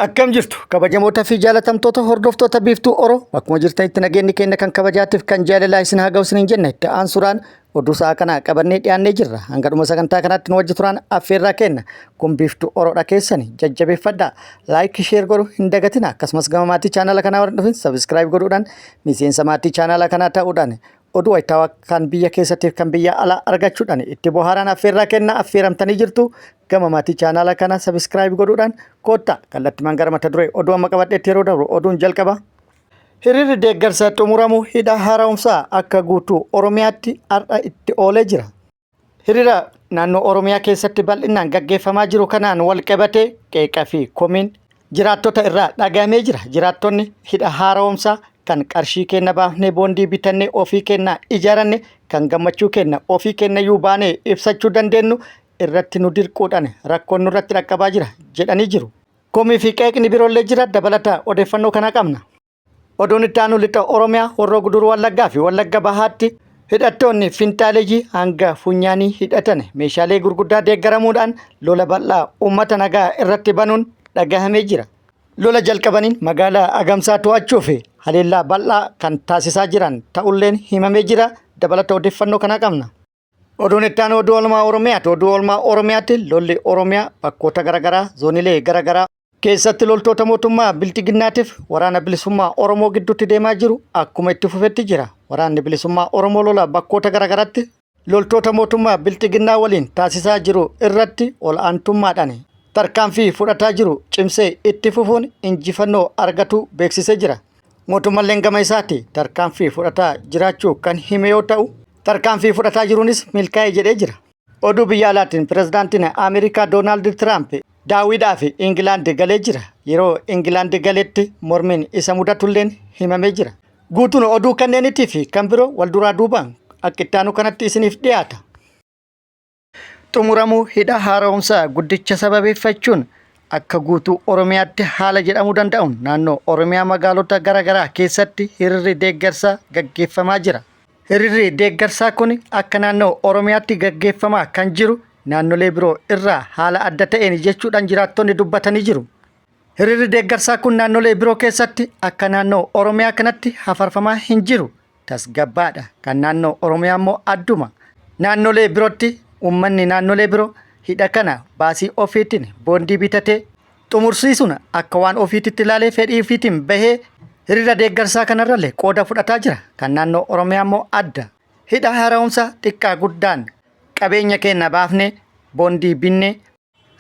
Akkam jirtu kabajamoota fi jaalatamtoota hordoftoota Biiftuu Oro, bakkuma jirtanitti nageenyi keenya kan kabajaatiif kan jaalalaa isin haa ga'u isiniin jenna. Itti aansuudhaan oduu sa'a kanaa qabannee dhiyaannee jirra. Hanga dhuma sagantaa kanaatti nu wajji turaan affeerraa kenna. Kun Biiftuu Oroodha, keessani jajjabeeffadhaa. Like, share godhu hin dagatina. Akkasumas gama maatii chaanala kanaa warra dhufin subscribe godhuudhaan miseensa maatii chaanala kanaa ta'uudhaan oduu wayitaawaa kan biyya keessattiif kan biyya alaa argachuudhaan itti bohaaraan affeerraa kenna. Affeeramtanii jirtu. Gama maatii chaanaala kana subscribe godhuudhaan koottaa. Kallattimaan gara mata duree oduu amma qabadheetti yeroo dabru, oduun jalqaba. Hiriirri deeggarsa xumuramuu hidha haaromsaa akka guutuu Oromiyaatti har'a itti oolee jira. Hiriira naannoo Oromiyaa keessatti bal'inaan gaggeeffamaa jiru kanaan wal qabatee qeeqa fi komiin jiraattota irraa dhagahamee jira. Jiraattonni hidha haaromsaa kan qarshii keenya baafnee boondii bitannee ofii keenya ijaaranne, kan gammachuu keenya ofii keenya iyyuu baanee ibsachuu dandeenyu irratti nu dirquudhaan rakkoon nurratti dhaqqabaa jira jedhanii jiru. Komii fi qeeqni biroollee jira, dabalata odeeffannoo kana qabna. Oduun itti aanu lixa Oromiyaa Horroo Guduruu Wallaggaa fi Wallagga Bahaatti hidhattoonni finxaaleyyii hanga funyaanii hidhatan meeshaalee gurguddaa deeggaramuudhaan lola bal'aa uummata nagaa irratti banuun dhagahamee jira. Lola jalqabaniin magaalaa Agamsaa to'achuu fi haleellaa bal'aa kan taasisaa jiran ta'ulleen himamee jira. Dabalata odeeffannoo kanaa qabna. Oduun itti aanu oduu oolmaa Oromiyaati. Oduu oolmaa Oromiyaatti lolli Oromiyaa bakkoota garaagaraa, zoonilee garaagaraa keessatti loltoota mootummaa Bilxiginnaatiif waraana bilisummaa Oromoo gidduutti deemaa jiru akkuma itti fufetti jira. Waraanni bilisummaa Oromoo lola bakkoota garaagaraatti loltoota mootummaa Bilxiginnaa waliin taasisaa jiru irratti ol'aantummaadhaan tarkaanfii fudhataa jiru cimsee itti fufuun injifannoo argatu beeksisee jira. Mootummalleen gama isaatti tarkaanfii fudhataa jiraachuu kan hime yoo ta'u, tarkaanfii fudhataa jiruunis milkaa'e jedhee jira. Oduu biyya alaatiin pirezidaantiin Ameerikaa Doonaald Tiraamp daawwiidhaaf Ingilaand galee jira. Yeroo Ingilaand galetti mormiin isa mudatulleen himamee jira. Guutuun oduu kanneenitii fi kan biroo wal duraa duubaan akka itti aanu kanatti isiniif dhiyaata. Xumuramuu hidha haaromsaa guddicha sababeeffachuun akka guutuu Oromiyaatti haala jedhamuu danda'uun naannoo Oromiyaa magaalota garaagaraa keessatti hiriirri deeggarsaa gaggeeffamaa jira. Hiriirri deeggarsaa kun akka naannoo Oromiyaatti gaggeeffamaa kan jiru naannolee biroo irraa haala adda ta'een jechuudhaan jiraattonni dubbatanii jiru. Hiriirri deeggarsaa kun naannolee biroo keessatti akka naannoo Oromiyaa kanatti hafarfamaa hin jiru. Tasgabbaadha. Kan naannoo Oromiyaa immoo adduma. Naannolee birootti uummanni naannolee biroo hidha kana baasii ofiitiin boondii bitatee xumursiisuun akka waan ofiititti ilaalee fedhii ofiitiin bahee hiriira deeggarsaa kanarrallee qooda fudhataa jira. Kan naannoo Oromiyaa immoo adda. Hidha haaromsaa xiqqaa guddaan qabeenya keenya baafnee boondii binnee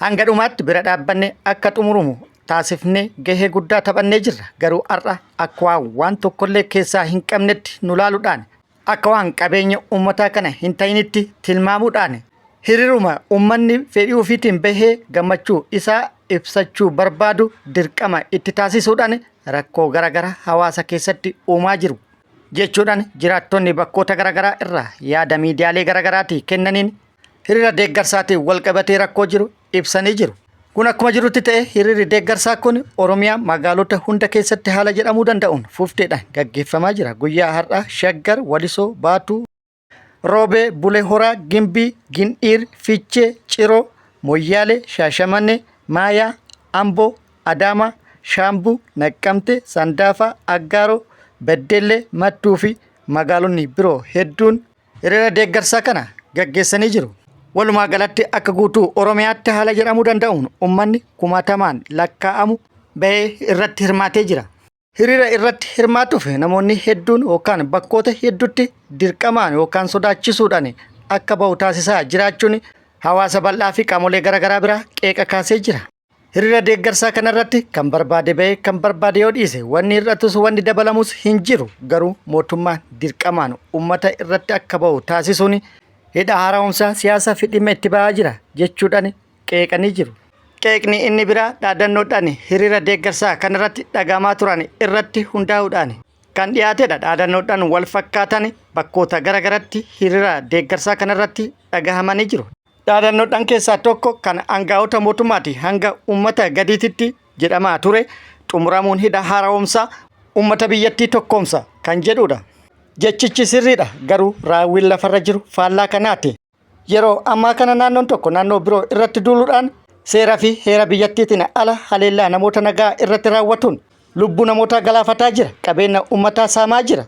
hanga dhumaatti bira dhaabbanne akka xumuramu taasifnee gahee guddaa taphannee jirra. Garuu har'a akka waan tokkollee keessaa hin qabnetti nu laaluudhaan, akka waan qabeenya uummataa kana hin ta'initti tilmaamuudhaan, hiriiruma uummanni fedhii ofiitiin bahee gammachuu isaa ibsachuu barbaadu dirqama itti taasisuudhaan rakkoo garaagaraa hawaasa keessatti uumaa jiru jechuudhaan jiraattonni bakkoota garaagaraa irraa yaada miidiyaalee garaagaraatii kennaniin hiriira deeggarsaatiin wal qabatee rakkoo jiru ibsanii jiru. Kun akkuma jirutti ta'e, hiriirri deeggarsaa kun Oromiyaa magaalota hunda keessatti haala jedhamuu danda'uun fufteedhaan gaggeeffamaa jira. Guyyaa har'aa Shaggar, Walisoo, Baatuu, Roobee, Bulee Horaa, Gimbii, Gindhiir, Fiichee, Ciroo, Moyyaalee, Shaashamannee, Maayaa, Amboo, Adaamaa, Shaambuu, Naqqamtee, Sandaafaa, Aggaaroo, Beddellee, Mattuu fi magaalonni biroo hedduun hiriira deeggarsaa kana gaggeessanii jiru. Walumaa galatti akka guutuu Oromiyaatti haala jedhamuu danda'uun uummanni kumaatamaan lakkaa'amu bahee irratti hirmaatee jira. Hiriira irratti hirmaatuuf namoonni hedduun yookaan bakkoota hedduutti dirqamaan yookaan sodaachisuudhaan akka bahu taasisaa jiraachuun hawaasa bal'aa fi qaamolee garaagaraa biraa qeeqa kaasee jira. Hiriira deeggarsaa kanarratti kan barbaade bahee kan barbaade yoo dhiise wanni hir'atus wanni dabalamus hin jiru. Garuu mootummaan dirqamaan uummata irratti akka bahu taasisuun hidha haaromsaa siyaasa fi dhimma itti ba'aa jira jechuudhaan qeeqanii jiru. Qeeqni inni biraa dhaadannoodhaan hiriira deeggarsaa kanarratti dhagahamaa turan irratti hundaa'uudhaan kan dhiyaatedha. Dhaadannoodhaan wal fakkaatan bakkoota garaagaratti hiriira deeggarsaa kanarratti dhagahamanii jiru. Dhaadannoodhaan keessaa tokko kan aangaa'ota mootummaati hanga uummata gadiititti jedhamaa ture, xumuramuun hidha haaromsaa uummata biyyattii tokkoomsa kan jedhudha. Jechichi sirriidha, garuu raawwiin lafarra jiru faallaa kanaati. Yeroo ammaa kana naannoon tokko naannoo biroo irratti duuluudhaan Seeraa fi heera biyyattiitiin ala haleellaa namoota nagaa irratti raawwatuun lubbuu namootaa galaafataa jira. Qabeenya uummataa saamaa jira.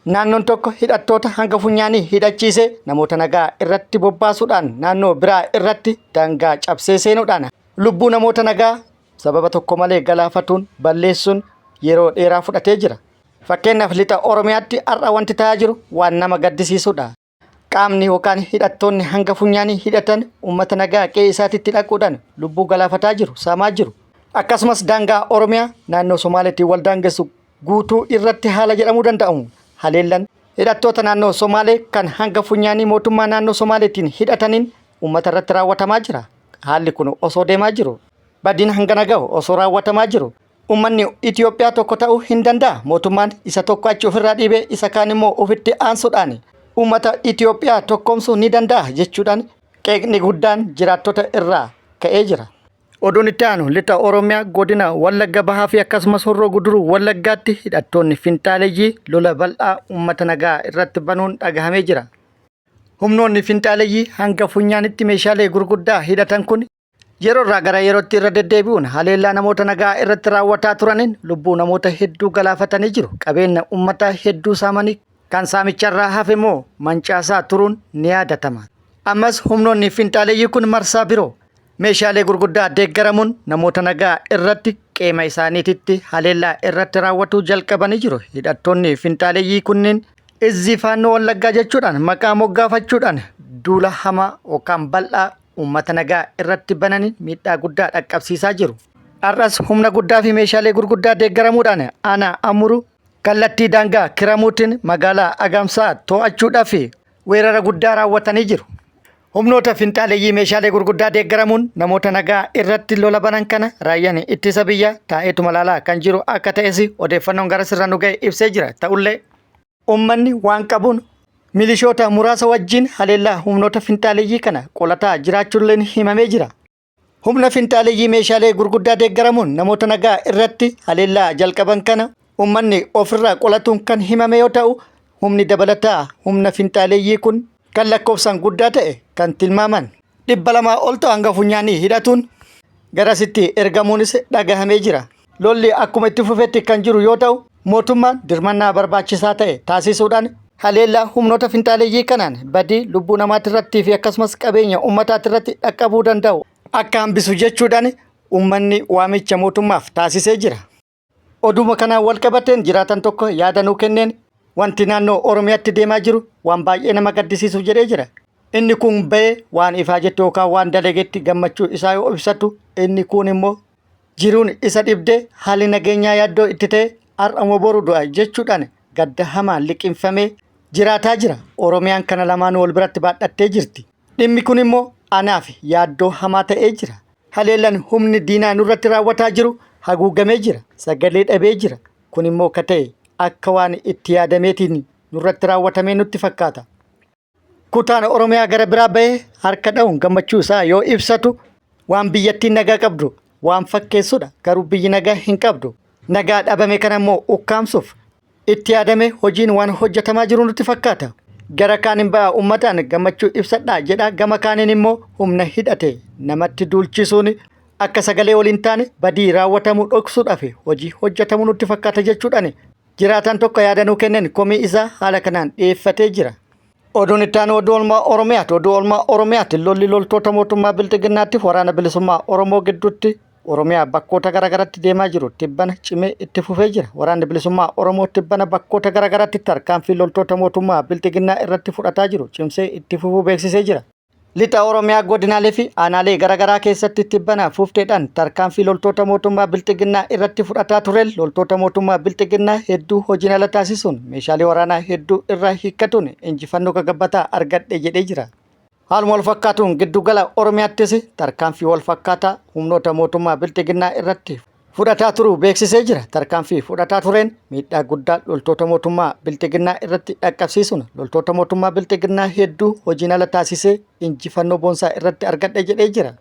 Naannoon tokko hidhattoota hanga funyaanii hidhachiisee namoota nagaa irratti bobbaasuudhaan naannoo biraa irratti daangaa cabsee seenuudhaan lubbuu namoota nagaa sababa tokko malee galaafatuun balleessuun yeroo dheeraa fudhatee jira. Fakkeenyaaf lixa Oromiyaatti har'a wanti ta'aa jiru waan nama gaddisiisudha. Qaamni yookaan hidhattoonni hanga funyaanii hidhatan uummata nagaa qe'ee isaatitti dhaquudhaan lubbuu galaafataa jiru, saamaa jiru. Akkasumas daangaa Oromiyaa naannoo Somaaleetiin wal daangessu guutuu irratti haala jedhamuu danda'amu haleellan hidhattoota naannoo Somaalee kan hanga funyaanii mootummaa naannoo Somaaleetiin hidhataniin uummata irratti raawwatamaa jira. Haalli kun osoo deemaa jiru, badiin hangana gahu osoo raawwatamaa jiru, Ummanni Itiyoophiyaa tokko ta'uu hin danda'a. Mootummaan isa tokko achi ofirraa dhiibee isa kaan immoo ofitti aansuudhaan ummata Itiyoophiyaa tokkoomsuu ni danda'a jechuudhaan qeeqni guddaan jiraattota irraa ka'ee jira. Oduun itti aanu lixa Oromiyaa godina Wallagga Bahaa fi akkasumas Horroo Guduruu Wallaggaatti hidhattoonni finxaaleyyii lola bal'aa ummata nagaa irratti banuun dhagahamee jira. Humnoonni finxaaleyyii hanga funyaanitti meeshaalee gurguddaa hidhatan kun Yeroo irraa gara yerootti irra deddeebi'uun haleellaa namoota nagaa irratti raawwataa turaniin lubbuu namoota hedduu galaafatanii jiru. Qabeenya uummataa hedduu saamanii kan saamicharraa hafe immoo mancaasaa turuun ni yaadatama. Ammas humnoonni finxaaleyyii kun marsaa biroo meeshaalee gurguddaa deeggaramuun namoota nagaa irratti qeema isaaniititti haleellaa irratti raawwatuu jalqabanii jiru. Hidhattoonni finxaaleyyii kunneen Izzii Faannoo Wallaggaa jechuudhaan maqaa moggaafachuudhaan duula hamaa yookaan bal'aa uummata nagaa irratti bananiin miidhaa guddaa dhaqqabsiisaa jiru. Har'as humna guddaa fi meeshaalee gurguddaa deeggaramuudhaan aanaa Amuru kallattii daangaa Kiramuutiin magaalaa Agaamsaa to'achuudhaaf weerara guddaa raawwatanii jiru. Humnoota finxaaleyyii meeshaalee gurguddaa deeggaramuun namoota nagaa irratti lola banan kana raayyaan ittisa biyyaa taa'eetuma laalaa kan jiru akka ta'es odeeffannoon gara sirra nu ga'e ibsee jira. Ta'ullee Ummanni waan qabuun milishoota muraasa wajjin haleellaa humnoota finxaaleyyii kana qolataa jiraachuulleen himamee jira. Humna finxaaleyyii meeshaalee gurguddaa deeggaramuun namoota nagaa irratti haleellaa jalqaban kana ummanni ofirraa qolatuun kan himame yoo ta'u, humni dabalataa humna finxaaleyyii kun kan lakkoofsaan guddaa ta'e kan tilmaaman 200 ol ta'u hanga funyaanii hidhatuun garasitti ergamuunis dhagahamee jira. Lolli akkuma itti fufetti kan jiru yoo ta'u, mootummaan dirmannaa barbaachisaa ta'e taasisuudhaan haleellaa humnoota finxaaleyyii kanaan badii lubbuu namaatirrattii fi akkasumas qabeenya uummataatirratti dhaqqabuu danda'u akka hambisu jechuudhaan uummanni waamicha mootummaaf taasisee jira. Oduma kanaan wal qabateen jiraatan tokko yaada nuu kenneen wanti naannoo Oromiyaatti deemaa jiru waan baay'ee nama gaddisiisu jedhee jira. Inni kun ba'ee waan ifaa jettu yookaan waan dalagetti gammachuu isaa yoo ibsatu inni kun immoo jiruun isa dhibdee haalli nageenyaa yaaddoo itti ta'e har'amoo boru du'a jechuudhaan gadda hamaan liqimfamee jiraataa jira. Oromiyaan kana lamaan wal biratti baadhattee jirti. Dhimmi kun immoo anaaf yaaddoo hamaa ta'ee jira. Haleellan humni diinaa nurratti raawwataa jiru haguugamee jira. Sagalee dhabee jira. Kun immoo ka ta'e akka waan itti yaadameetiin nurratti raawwatamee nutti fakkaata. Kutaan Oromiyaa gara biraa bahee harka dha'uun gammachuu isaa yoo ibsatu waan biyyattiin nagaa qabdu waan fakkeessudha. Garuu biyyi nagaa hin qabdu. Nagaa dhabame kana immoo ukkaamsuuf Itti yaadamee hojiin waan hojjetamaa jiru nutti fakkaata. Gara kaaniin ba'aa uummataan gammachuu ibsadhaa jedha gama kaaniin immoo humna hidhate namatti duulchisuun akka sagalee waliin taane badii raawwatamu dhoksuudhaaf hojii hojjetamu nutti fakkaata jechuudhaan jiraataan tokko yaada nuu kenneen komii isaa haala kanaan dhiyeeffatee jira. Oduun itti aanu oduu oolmaa Oromiyaati. Oduu oolmaa Oromiyaati. Lolli loltoota mootummaa Bilxiginnaattiif waraana bilisummaa Oromoo gidduutti Oromiyaa bakkoota garaagaratti deemaa jiru tibbana cimee itti fufee jira. Waraanni bilisummaa Oromoo tibbana bakkoota garaagaraatti tarkaanfii loltoota mootummaa Bilxiginnaa irratti fudhataa jiru cimsee itti fufuu beeksisee jira. Lixa Oromiyaa godinaalee fi aanaalee garaagaraa keessatti tibbana fufteedhaan tarkaanfii loltoota mootummaa Bilxiginnaa irratti fudhataa tureen loltoota mootummaa Bilxiginnaa hedduu hojiin ala taasisuun meeshaalee waraanaa hedduu irraa hiikkatuun injifannoo gagabbataa argadhe jedhee jira. Haaluma wal fakkaatuun giddugala Oromiyaattis tarkaanfii wal fakkaataa humnoota mootummaa Bilxiginnaa irratti fudhataa turuu beeksisee jira. Tarkaanfii fudhataa tureen miidhaa guddaa loltoota mootummaa Bilxiginnaa irratti dhaqqabsiisuun loltoota mootummaa Bilxiginnaa hedduu hojiin ala taasisee injifannoo boonsaa irratti argadhe jedhee jira.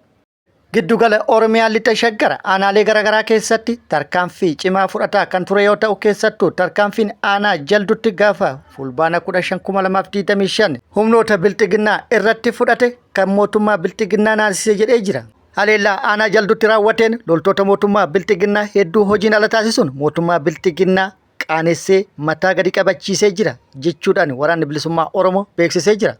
Giddugala Oromiyaa Lixa Shaggar aanaalee garaagaraa keessatti tarkaanfii cimaa fudhataa kan ture yoo ta'u keessattuu tarkaanfiin aanaa Jaldutti gaafa Fulbaana 15,2025 humnoota Bilxiginnaa irratti fudhate kan mootummaa Bilxiginnaa naasise jedhee jira. Haleellaa aanaa Jalduutti raawwateen loltoota mootummaa Bilxiginnaa hedduu hojiin ala taasisuun mootummaa Bilxiginnaa qaanessee mataa gadi qabachiisee jira jechuudhaan Waraanni Bilisummaa Oromoo beeksisee jira.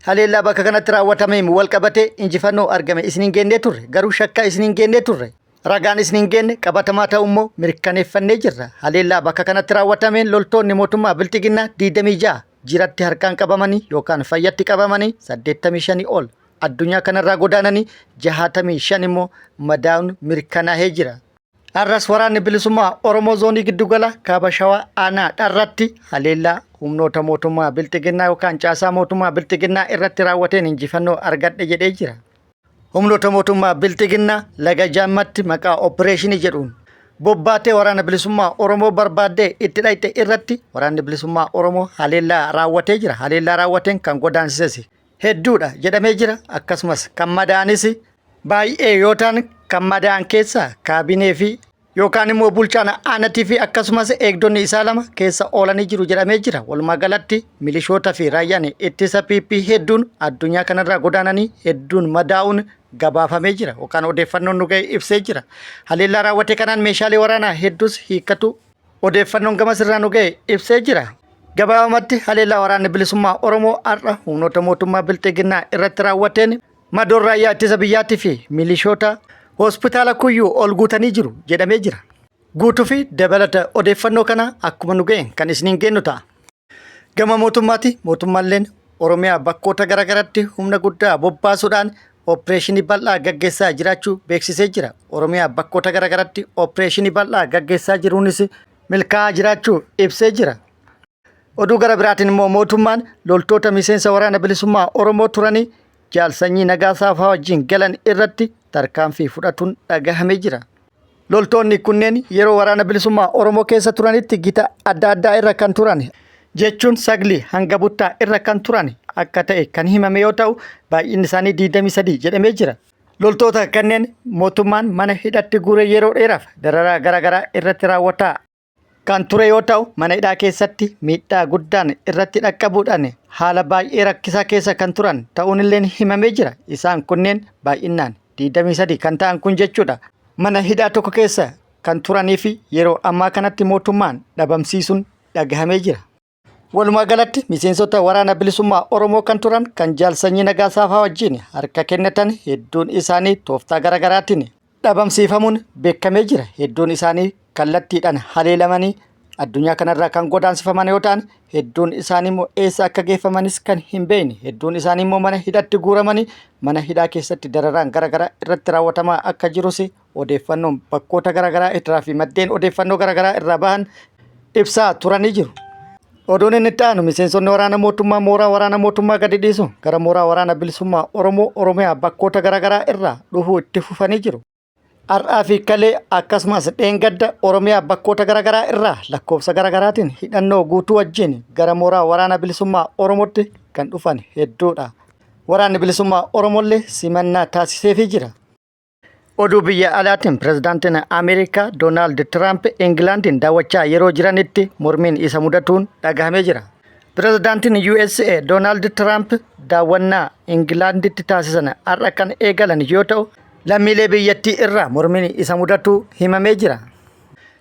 Haleellaa bakka kanatti raawwatameen wal qabatee injifannoo argame isiniin geennee turre garuu shakkaa isiniin geennee turre. Ragaan isiniin geenne qabatamaa ta'uu immoo mirkaneeffannee jirra. Haleellaa bakka kanatti raawwatameen loltoonni mootummaa Bilxiginnaa 26 jiratti harkaan qabamanii yookaan fayyatti qabamanii 85 ol addunyaa kanarraa godaananii 65 immoo madaa'uun mirkanaa'ee jira. Har'as Waraanni Bilisummaa Oromoo Zoonii Giddugala Kaaba Shawaa Aanaa Dharratti haleellaa humnoota mootummaa Bilxiginnaa yookaan caasaa mootummaa Bilxiginnaa irratti raawwateen injifannoo argadhe jedhee jira. Humnoota mootummaa Bilxiginnaa Laga Jaammatti maqaa oppireeshinii jedhuun bobbaatee Waraana Bilisummaa Oromoo barbaaddee itti dhayxe irratti Waraanni Bilisummaa Oromoo haleellaa raawwatee jira. Haleellaa raawwateen kan godaansises hedduudha jedhamee jira. Akkasumas kan madaa'anis baay'ee yoo ta'an kan madaa'an keessaa kaabinee fi yookaan immoo bulchaan aanatii fi akkasumas eegdonni isaa lama keessa oolanii jiru jedhamee jira. Walumaa galatti milishoota fi raayyaan ittisa PP hedduun addunyaa kanarraa godaananii hedduun madaa'uun gabaafamee jira yookaan odeeffannoon nu ga'e ibsee jira. Haleellaa raawwate kanaan meeshaalee waraanaa hedduus hiikkatu odeeffannoon gamas irraa nu ga'e ibsee jira. Gabaabamatti haleellaa waraanni bilisummaa Oromoo har'a humnoota mootummaa Bilxiginnaa irratti raawwateen Madoon raayyaa ittisa biyyaatii fi milishoota hospitaala Kuyyuu ol guutanii jiru jedhamee jira. Guutuu fi dabalata odeeffannoo kana akkuma nu ga'een kan isiniin geennu ta'a. Gama mootummaati mootummaalleen Oromiyaa bakkoota garaagaraatti humna guddaa bobbaasuudhaan opereeshinii bal'aa gaggeessaa jiraachuu beeksisee jira. Oromiyaa bakkoota garaagaraatti opereeshinii bal'aa gaggeessaa jiruunis milkaa'aa jiraachuu ibsee jira. Oduu gara biraatiin immoo mootummaan loltoota miseensa waraana bilisummaa Oromoo turanii Jaal Sanyii Nagaasaa fa'aa wajjin galan irratti tarkaanfii fudhatuun dhagahamee jira. Loltoonni kunneen yeroo waraana bilisummaa Oromoo keessa turanitti gita adda addaa irra kan turan jechuun sagli hanga buttaa irra kan turan akka ta'e kan himame yoo ta'u baay'inni isaanii 23 jedhamee jira. Loltoota kanneen mootummaan mana hidhatti guuree yeroo dheeraaf dararaa garaagaraa irratti raawwataa kan ture yoo ta'u, mana hidhaa keessatti miidhaa guddaan irratti dhaqqabuudhaan haala baay'ee rakkisaa keessa kan turan ta'uun illee himamee jira. Isaan kunneen baay'inaan 23 kan ta'an kun jechuudha. Mana hidhaa tokko keessa kan turanii fi yeroo ammaa kanatti mootummaan dhabamsiisuun dhagahamee jira. Walumaa galatti miseensota waraana bilisummaa Oromoo kan turan kan Jaal Sanyii Nagaasaa fa'aa wajjin harka kennatan hedduun isaanii tooftaa garaagaraatiin dhabamsiifamuun beekamee jira. Hedduun isaanii kallattiidhaan haleelamanii addunyaa kanarraa kan godaansifaman yoo ta'an hedduun isaanii immoo eessa akka geeffamanis kan hin beekne hedduun isaanii immoo mana hidhatti guuramanii mana hidhaa keessatti dararaan garaagaraa irratti raawwatamaa akka jirus odeeffannoon bakkoota garaagaraa irraa fi maddeen odeeffannoo garaagaraa irraa bahan ibsaa turanii jiru. Oduun inni itti aanu miseensonni waraana mootummaa mooraa waraana mootummaa gadi dhiisuun gara mooraa waraana bilisummaa Oromoo Oromiyaa bakkoota garaagaraa irraa dhufuu itti fufanii jiru. Har'aa fi kalee akkasumas dheengadda Oromiyaa bakkoota garaagaraa irraa lakkoofsa garaagaraatiin hidhannoo guutuu wajjin gara mooraa waraana bilisummaa Oromootti kan dhufan hedduudha. Waraanni bilisummaa Oromollee simannaa taasiseefii jira. Oduu biyya alaatiin pirezidaantiin Ameerikaa Doonaald Tiraamp Ingilaandiin daawwachaa yeroo jiranitti mormiin isa mudatuun dhagahamee jira. Pirezidaantiin USA Doonaald Tiraamp daawwannaa Ingilaanditti taasisan har'a kan eegalan yoo ta'u, lammiilee biyyattii irraa mormiin isa mudatuu himamee jira.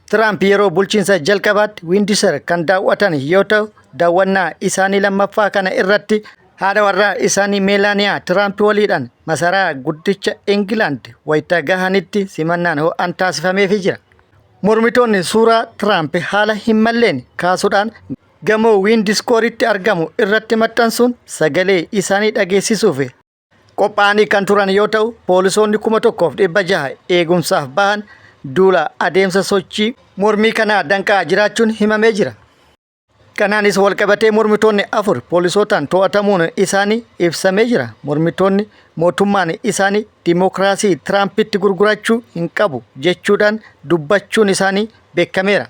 Tiraamp yeroo bulchiinsa jalqabaatti Wiindiser kan daawwatan yoo ta'u, daawwannaa isaanii lammaffaa kana irratti haadha warraa isaanii Meelaaniyaa Tiraamp waliidhaan masaraa guddicha Ingilaand wayita gahanitti simannaan ho'aan taasifameefii jira. Mormitoonni suuraa Tiraamp haala hin malleen kaasuudhaan gamoo Wiindiskooritti argamu irratti maxxansuun sagalee isaanii dhageessisuuf qophaa'anii kan turan yoo ta'u, poolisoonni 1,600 eegumsaaf bahan duula adeemsa sochii mormii kanaa danqaa jiraachuun himamee jira. Kanaanis walqabatee mormitoonni 4 poolisootaan to'atamuun isaanii ibsamee jira. Mormitoonni mootummaan isaanii dimookiraasii Tiraampitti gurgurachuu hin qabu jechuudhaan dubbachuun isaanii beekameera.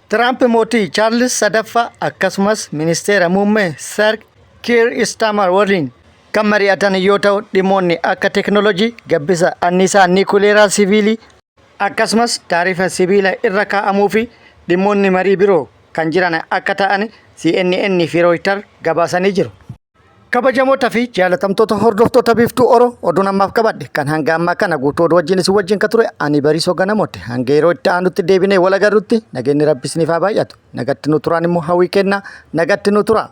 Tiraamp mootii Chaarlis sadaffaa akkasumas ministeera muummee Sir Kiir Istaamar waliin kan mari'atan yoo ta'u dhimmoonni akka teeknooloojii gabbisa anniisaa niikuleeraa siviilii akkasumas taarifa sibiila irra kaa'amuu fi dhimmoonni marii biroo kan jiran akka ta'an CNN fi Reuters gabaasanii jiru. Kabajamoota fi jaalatamtoota hordoftoota Biiftuu Oro, oduun ammaaf qabadhe kan hanga ammaa kana. Guutuu oduu wajjin isin wajjin ka ture ani Bariisoo Ganamooti. Hanga yeroo itti aanutti deebinee wal agarrutti nageenyi Rabbi isiniif haa baay'atu. Nagatti nu turaan immoo hawwii kennaa, nagatti nu tura.